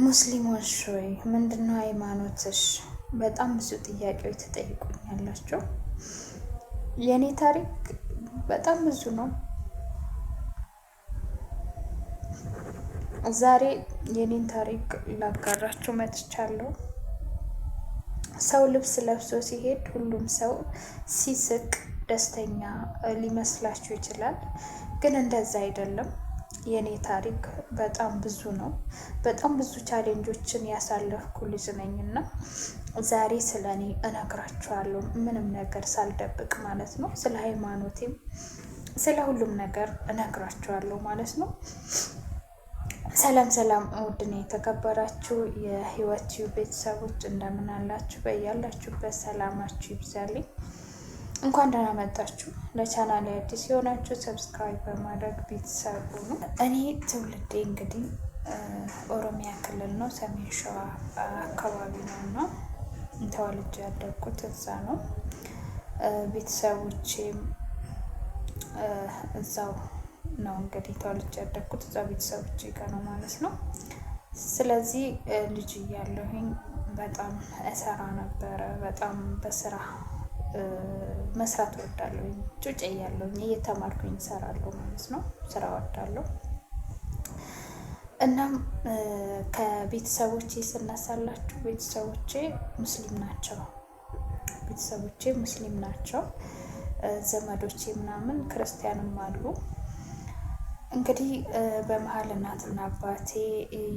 ሙስሊሞች ወይ ምንድነው ሃይማኖትሽ? በጣም ብዙ ጥያቄዎች ትጠይቁኛላችሁ። የእኔ ታሪክ በጣም ብዙ ነው። ዛሬ የኔን ታሪክ ላጋራችሁ መጥቻለሁ። ሰው ልብስ ለብሶ ሲሄድ ሁሉም ሰው ሲስቅ ደስተኛ ሊመስላችሁ ይችላል፣ ግን እንደዛ አይደለም። የኔ ታሪክ በጣም ብዙ ነው። በጣም ብዙ challenge ኦችን ያሳለፍኩ ልጅ ነኝ እና ዛሬ ስለ እኔ እነግራችኋለሁ፣ ምንም ነገር ሳልደብቅ ማለት ነው። ስለ ሃይማኖቴም ስለ ሁሉም ነገር እነግራችኋለሁ ማለት ነው። ሰላም ሰላም፣ ውድና የተከበራችሁ የህይወት ቤተሰቦች እንደምን አላችሁ? በያላችሁበት ሰላማችሁ ይብዛልኝ። እንኳን ደህና መጣችሁ። ለቻናል አዲስ የሆናችሁ subscribe በማድረግ ቤተሰብ ሁኑ። እኔ ትውልዴ እንግዲህ ኦሮሚያ ክልል ነው፣ ሰሜን ሸዋ አካባቢ ነው እና ተወልጄ ያደግኩት እዛ ነው። ቤተሰቦቼም እዛው ነው እንግዲህ ተወልጄ ያደግኩት እዛ ቤተሰቦቼ ጋር ነው ማለት ነው። ስለዚህ ልጅ እያለሁኝ በጣም እሰራ ነበረ። በጣም በስራ መስራት እወዳለሁ። ጩጬ እያለሁኝ እየተማርኩኝ እሰራለሁ ማለት ነው። ስራ እወዳለሁ። እናም ከቤተሰቦቼ ስነሳላችሁ ቤተሰቦቼ ሙስሊም ናቸው። ቤተሰቦቼ ሙስሊም ናቸው። ዘመዶቼ ምናምን ክርስቲያንም አሉ። እንግዲህ በመሀል እናትና አባቴ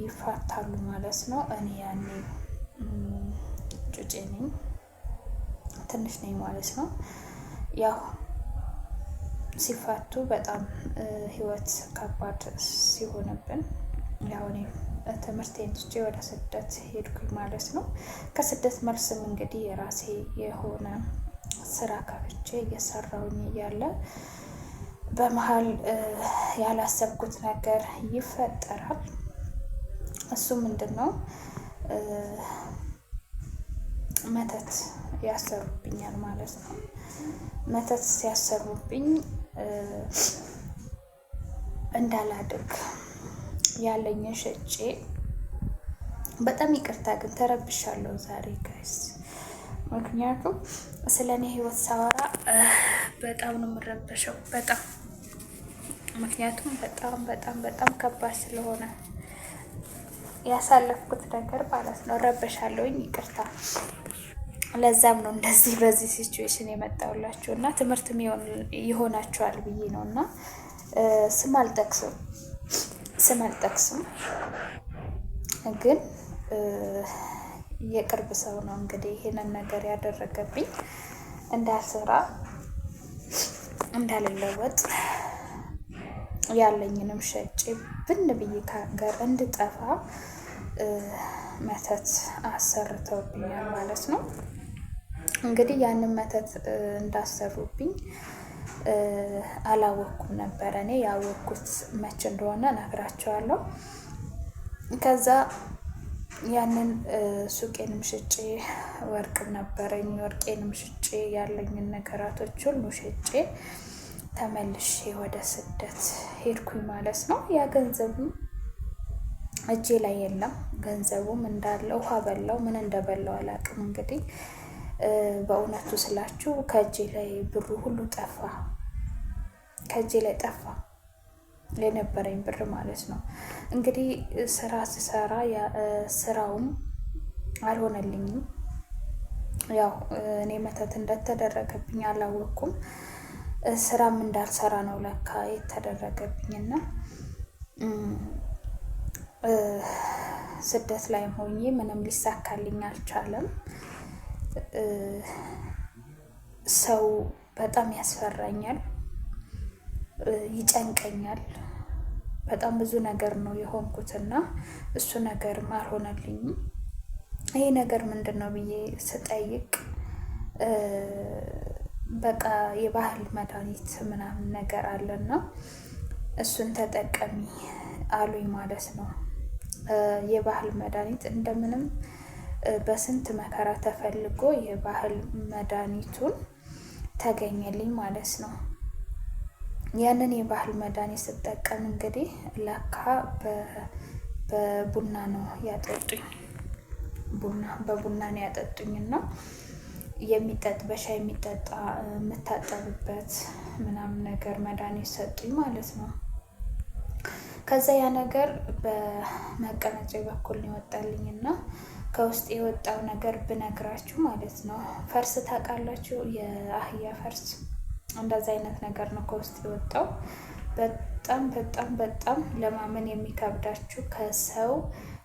ይፋታሉ ማለት ነው። እኔ ያኔ ጩጬ ነኝ፣ ትንሽ ነኝ ማለት ነው። ያው ሲፋቱ በጣም ህይወት ከባድ ሲሆንብን ያው እኔም ትምህርቴን ትቼ ወደ ስደት ሄድኩኝ ማለት ነው። ከስደት መልስም እንግዲህ የራሴ የሆነ ስራ ከፍቼ እየሰራሁኝ እያለ በመሀል ያላሰብኩት ነገር ይፈጠራል። እሱ ምንድን ነው? መተት ያሰሩብኛል ማለት ነው። መተት ሲያሰሩብኝ እንዳላድግ ያለኝን ሸጬ፣ በጣም ይቅርታ ግን ተረብሻለሁ ዛሬ guys። ምክንያቱም ስለ እኔ ህይወት ሳወራ በጣም ነው የምረበሸው። በጣም ምክንያቱም በጣም በጣም በጣም ከባድ ስለሆነ ያሳለፍኩት ነገር ማለት ነው። ረበሻለሁኝ፣ ይቅርታ። ለዛም ነው እንደዚህ በዚህ situation የመጣሁላችሁ እና ትምህርትም ይሆናችኋል ብዬ ነው እና ስም አልጠቅስም፣ ስም አልጠቅስም ግን የቅርብ ሰው ነው እንግዲህ ይሄንን ነገር ያደረገብኝ፣ እንዳልሰራ፣ እንዳልለወጥ፣ ያለኝንም ሸጬ ብን ብዬ ከሀገር እንድጠፋ መተት አሰርተውብኛል ማለት ነው። እንግዲህ ያንን መተት እንዳሰሩብኝ አላወቅኩም ነበረ። እኔ ያወቅኩት መቼ እንደሆነ እነግራቸዋለሁ። ከዛ ያንን ሱቄንም ሽጬ፣ ወርቅም ነበረኝ፣ ወርቄንም ሽጬ፣ ያለኝን ነገራቶች ሁሉ ሽጬ ተመልሼ ወደ ስደት ሄድኩኝ ማለት ነው። ያ ገንዘብም እጄ ላይ የለም። ገንዘቡም እንዳለ ውሃ በላው፣ ምን እንደበላው አላውቅም። እንግዲህ በእውነቱ ስላችሁ ከእጄ ላይ ብሩ ሁሉ ጠፋ፣ ከእጄ ላይ ጠፋ የነበረኝ ብር ማለት ነው። እንግዲህ ስራ ስሰራ ስራውም አልሆነልኝም። ያው እኔ መተት እንደተደረገብኝ አላወቅኩም። ስራም እንዳልሰራ ነው ለካ የተደረገብኝና ስደት ላይም ሆኜ ምንም ሊሳካልኝ አልቻለም። ሰው በጣም ያስፈራኛል፣ ይጨንቀኛል። በጣም ብዙ ነገር ነው የሆንኩትና እሱ ነገርም አልሆነልኝም። ይሄ ነገር ምንድን ነው ብዬ ስጠይቅ በቃ የባህል መድኃኒት ምናምን ነገር አለና እሱን ተጠቀሚ አሉኝ ማለት ነው። የባህል መድኃኒት እንደምንም በስንት መከራ ተፈልጎ የባህል መድኃኒቱን ተገኘልኝ ማለት ነው። ያንን የባህል መድኃኒት ስጠቀም እንግዲህ ለካ በቡና ነው ያጠጡኝ። ቡና በቡና ነው ያጠጡኝ እና የሚጠጥ በሻይ የሚጠጣ የምታጠብበት ምናምን ነገር መድኃኒት ሰጡኝ ማለት ነው። ከዛ ያ ነገር በመቀመጫ በኩል ነው የወጣልኝ እና ከውስጥ የወጣው ነገር ብነግራችሁ ማለት ነው። ፈርስ ታውቃላችሁ? የአህያ ፈርስ እንደዛ አይነት ነገር ነው ከውስጥ የወጣው። በጣም በጣም በጣም ለማመን የሚከብዳችሁ ከሰው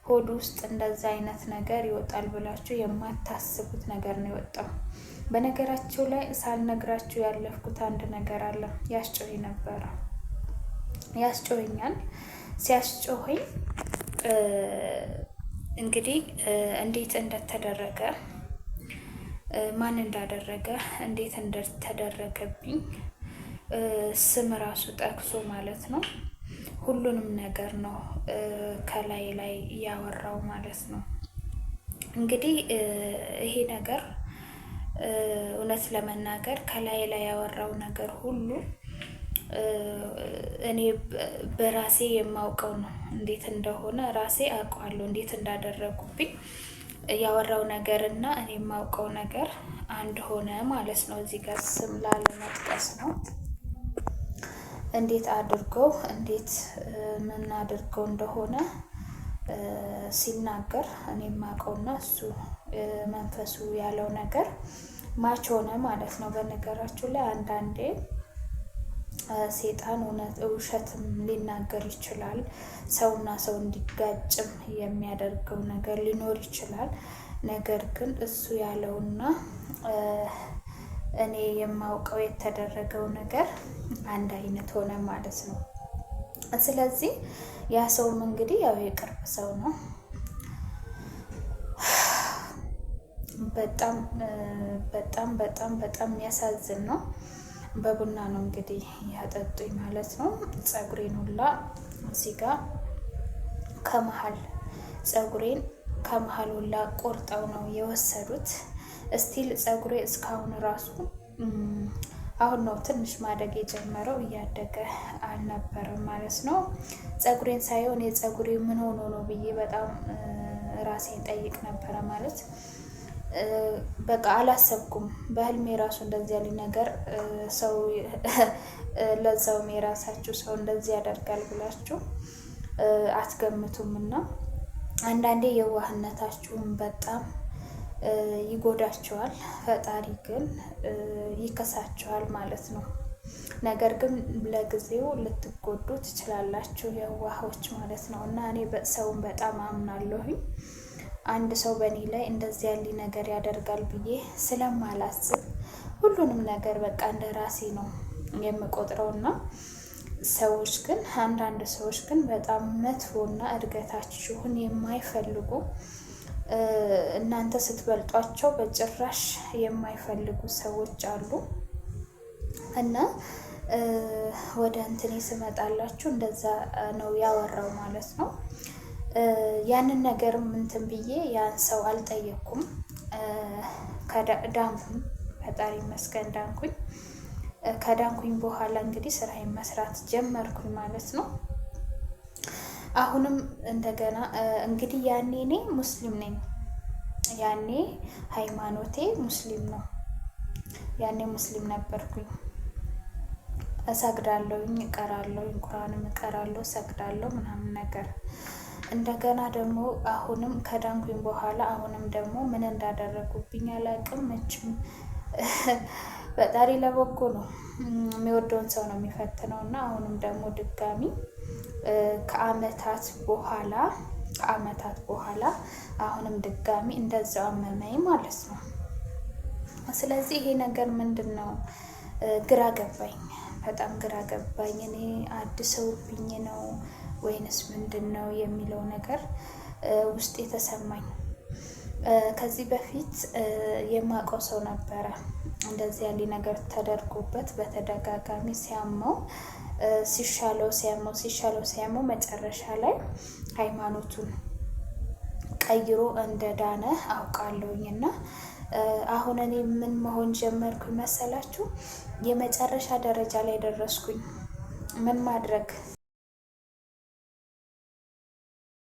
ሆድ ውስጥ እንደዛ አይነት ነገር ይወጣል ብላችሁ የማታስቡት ነገር ነው የወጣው። በነገራችሁ ላይ ሳልነግራችሁ ያለፍኩት አንድ ነገር አለ። ያስጮኸኝ ነበረ፣ ያስጮኸኛል። ሲያስጮኸኝ እንግዲህ እንዴት እንደተደረገ ማን እንዳደረገ እንዴት እንደተደረገብኝ ስም ራሱ ጠቅሶ ማለት ነው ሁሉንም ነገር ነው ከላይ ላይ ያወራው ማለት ነው። እንግዲህ ይሄ ነገር እውነት ለመናገር ከላይ ላይ ያወራው ነገር ሁሉ እኔ በራሴ የማውቀው ነው። እንዴት እንደሆነ ራሴ አውቀዋለሁ፣ እንዴት እንዳደረጉብኝ ያወራው ነገር እና እኔ የማውቀው ነገር አንድ ሆነ ማለት ነው። እዚህ ጋር ስም ላለመጥቀስ ነው። እንዴት አድርገው እንዴት ምን አድርገው እንደሆነ ሲናገር እኔ የማውቀውና እሱ መንፈሱ ያለው ነገር ማች ሆነ ማለት ነው። በነገራችሁ ላይ አንዳንዴ ሴጣን እውነት ውሸትም ሊናገር ይችላል። ሰውና ሰው እንዲጋጭም የሚያደርገው ነገር ሊኖር ይችላል። ነገር ግን እሱ ያለውና እኔ የማውቀው የተደረገው ነገር አንድ አይነት ሆነ ማለት ነው። ስለዚህ ያ ሰውም እንግዲህ ያው የቅርብ ሰው ነው። በጣም በጣም በጣም በጣም የሚያሳዝን ነው። በቡና ነው እንግዲህ ያጠጡኝ ማለት ነው። ፀጉሬን ሁላ እዚህ ጋር ከመሀል ፀጉሬን ከመሀል ሁላ ቆርጠው ነው የወሰዱት። እስቲል ፀጉሬ እስካሁን ራሱ አሁን ነው ትንሽ ማደግ የጀመረው፣ እያደገ አልነበረም ማለት ነው። ፀጉሬን ሳይሆን የፀጉሬ ምን ሆኖ ነው ብዬ በጣም ራሴን ጠይቅ ነበረ ማለት በቃ አላሰብኩም። በህልሜ ራሱ እንደዚህ ያለ ነገር ሰው ለዛውም የራሳችሁ ሰው እንደዚህ ያደርጋል ብላችሁ አትገምቱም። እና አንዳንዴ የዋህነታችሁን በጣም ይጎዳቸዋል። ፈጣሪ ግን ይከሳቸዋል ማለት ነው። ነገር ግን ለጊዜው ልትጎዱ ትችላላችሁ፣ የዋሆች ማለት ነው። እና እኔ ሰውን በጣም አምናለሁኝ። አንድ ሰው በእኔ ላይ እንደዚህ ያለ ነገር ያደርጋል ብዬ ስለማላስብ ሁሉንም ነገር በቃ እንደ ራሴ ነው የምቆጥረው። እና ሰዎች ግን አንዳንድ ሰዎች ግን በጣም መጥፎና እድገታችሁን የማይፈልጉ እናንተ ስትበልጧቸው በጭራሽ የማይፈልጉ ሰዎች አሉ። እና ወደ እንትኔ ስመጣላችሁ እንደዛ ነው ያወራው ማለት ነው። ያንን ነገርም እንትን ብዬ ያን ሰው አልጠየኩም። ዳንኩኝ፣ ፈጣሪ ይመስገን ዳንኩኝ። ከዳንኩኝ በኋላ እንግዲህ ስራዬን መስራት ጀመርኩኝ ማለት ነው። አሁንም እንደገና እንግዲህ ያኔ እኔ ሙስሊም ነኝ። ያኔ ሃይማኖቴ ሙስሊም ነው። ያኔ ሙስሊም ነበርኩኝ። እሰግዳለሁኝ፣ እቀራለሁኝ፣ ቁርአንም እቀራለሁ፣ እሰግዳለሁ ምናምን ነገር። እንደገና ደግሞ አሁንም ከዳንኩኝ በኋላ አሁንም ደግሞ ምን እንዳደረጉብኝ አላውቅም። መቼም ፈጣሪ ለበጎ ነው፣ የሚወደውን ሰው ነው የሚፈትነው። እና አሁንም ደግሞ ድጋሚ ከአመታት በኋላ ከአመታት በኋላ አሁንም ድጋሚ እንደዛው አመመኝ ማለት ነው። ስለዚህ ይሄ ነገር ምንድን ነው? ግራ ገባኝ፣ በጣም ግራ ገባኝ። እኔ አድሰውብኝ ነው ወይንስ ምንድን ነው የሚለው ነገር ውስጥ የተሰማኝ። ከዚህ በፊት የማውቀው ሰው ነበረ እንደዚህ ያለ ነገር ተደርጎበት በተደጋጋሚ ሲያመው ሲሻለው ሲያመው ሲሻለው ሲያመው መጨረሻ ላይ ሃይማኖቱን ቀይሮ እንደዳነ አውቃለሁኝ። እና አሁን እኔ ምን መሆን ጀመርኩኝ መሰላችሁ? የመጨረሻ ደረጃ ላይ ደረስኩኝ። ምን ማድረግ